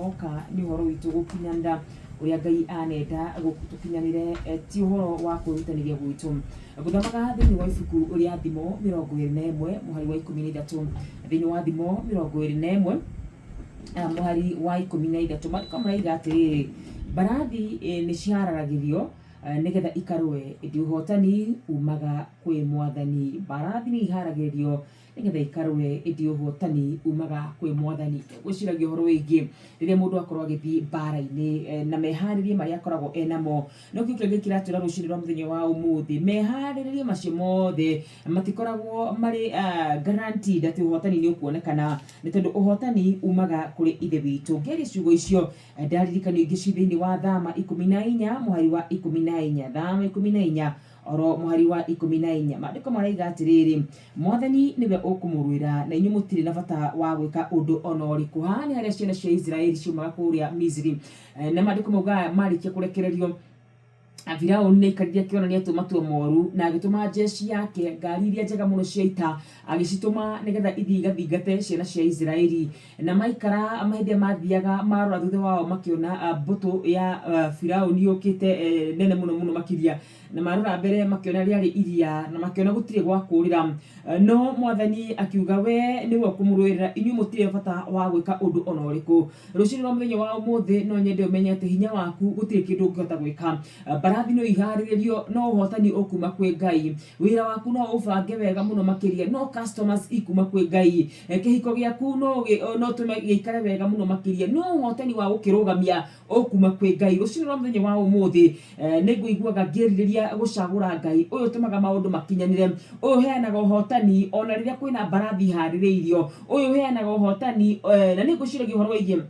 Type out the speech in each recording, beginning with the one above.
Hoka nĩ ũhoro witũ gũkinyanĩra ũrĩa Ngai anenda tũkinyanĩre, ti ũhoro wa kwĩrutanĩria gwitũ. Ngũthomaga thĩinĩ wa ibuku rĩa Thimo 21 mũhari wa 13. Thĩinĩ wa Thimo 21 mũhari wa 13, maandĩko maraiga atĩrĩrĩ, mbarathi nĩ cihararagĩrio nĩgetha ikarũe, ĩndĩ ũhotani umaga kwĩ Mwathani. Mbarathi nĩ iharagĩrĩrio nĩgetha ikarũe, ĩndĩ ũhotani umaga kwĩ Mwathani. Gwĩciragia ũhoro wĩgiĩ rĩrĩa mũndũ akorwo agĩthiĩ mbara-inĩ na meharĩria marĩa akoragwo enamo. No kĩu kĩngĩ kĩratwĩra rũcinĩ rwa mũthenya wa ũmũthĩ, meharĩrĩria macio mothe matikoragwo marĩ guaranteed atĩ ũhotani nĩ ũkuonekana, nĩ tondũ ũhotani umaga kũrĩ Ithe witũ. Ngĩaria ciugo icio, ndaririkanio ingĩ ci thĩinĩ wa Thama 14 mũhari wa 14. Thama 14 oro mũhari wa 14. Maandĩko maraiga atĩrĩrĩ, Mwathani nĩwe ũkũmũrũĩra, na inyuĩ mũtirĩ na bata wa gwĩka ũndũ o na ũrĩkũ. Haha nĩ harĩa ciana cia Isiraeli ciaumaga kũrĩa Misiri, na maandĩko maugaga marĩkia kũrekererio, Firaũni nĩ aikarire akĩona nĩ atua matua moru na agĩtũma jeshi yake ngari iria njega mũno cia ita agĩcitũma nĩgetha ithiĩ igathingate ciana cia Isiraeli. Na maikara hĩndĩ ĩrĩa mathiaga marora thutha wao makĩona mbũtũ ya Firaũni yũkĩte nene mũno mũno makĩria. Na marora mbere makĩona rĩarĩ iria na makĩona gũtirĩ gwa kũũrĩra. No Mwathani akiuga we nĩwe ũkũmũrũĩrĩra, inyuĩ mũtirĩ bata wa gwĩka ũndũ ona ũrĩkũ. Rũcinĩ rwa mũthenya wa ũmũthĩ no nyende ũmenye atĩ hinya waku gũtirĩ kĩndũ ũngĩhota gwĩka. Mbarathi no iharĩrĩrio no ũhotani ũkuma kwĩ Ngai. Wĩra waku no ũbange wega mũno makĩria no customers ikuma kwĩ Ngai. Kĩhiko gĩaku no ũtũme gĩikare wega mũno makĩria no ũhotani wa gũkĩrũgamia ũkuma kwĩ Ngai. Rũcinĩ rwa mũthenya wa ũmũthĩ nĩ ngũiguaga ngĩrirĩria gũcagũra Ngai ũyũ ũtũmaga maũndũ makinyanĩre, ũyũ ũheanaga ũhotani ona rĩrĩa kwĩna mbarathi iharĩrĩirio, ũyũ ũheanaga ũhotani na nĩ ngwĩciragia ũhoro wĩgiĩ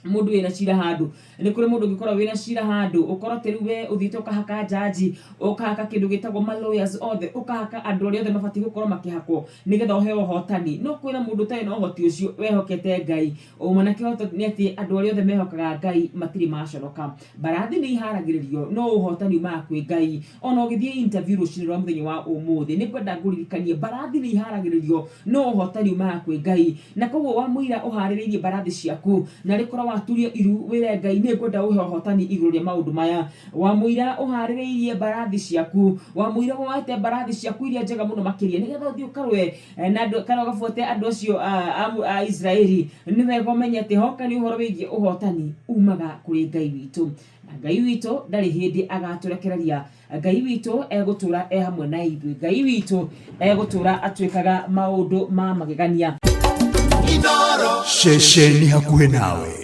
mũndũ wĩna cira handũ. Nĩ kũrĩ mũndũ ũngĩkorwo wĩna cira handũ, ũkorwo atĩ rĩu we ũthiĩte ũkahaka njanji, ũkahaka kĩndũ gĩtagwo ma lawyers othe, ũkahaka andũ arĩa othe mabatiĩ gũkorwo makĩhakwo nĩgetha ũheo ũhotani. No kwĩna mũndũ ũtarĩ na ũhoti ũcio wehokete Ngai. Ũma na kĩhoto nĩ atĩ andũ arĩa othe mehokaga Ngai matirĩ maconoka. Mbarathi nĩ iharagĩrĩrio no ũhotani umaga kwĩ Ngai. Ona ũgĩthiĩ interview rũcinĩ rwa mũthenya wa ũmũthĩ nĩ ngwenda ngũririkanie mbarathi nĩ iharagĩrĩrio no ũhotani umaga kwĩ Ngai. Na koguo wamũira ũharĩrĩirie mbarathi ciaku narĩ korwo waturia iru wĩre Ngai nĩ ngwenda ũhe ũhotani igũrũ rĩa maũndũ maya. Wamũira ũharĩrĩirie mbarathi ciaku, wamũira woete mbarathi ciaku iria njega mũno makĩria nĩgetha ũthiĩ ũkarũe na andũ kana ũgabuate andũ acio a Isiraeli, nĩ wega ũmenye atĩ hoka nĩ ũhoro wĩgiĩ ũhotani umaga kũrĩ Ngai witũ. Na Ngai witũ ndarĩ hĩndĩ agatũrekereria. Ngai witũ egũtũra e hamwe na ithuĩ. Ngai witũ egũtũra atwĩkaga maũndũ ma magegania. Ceceni hakuhĩ nawe.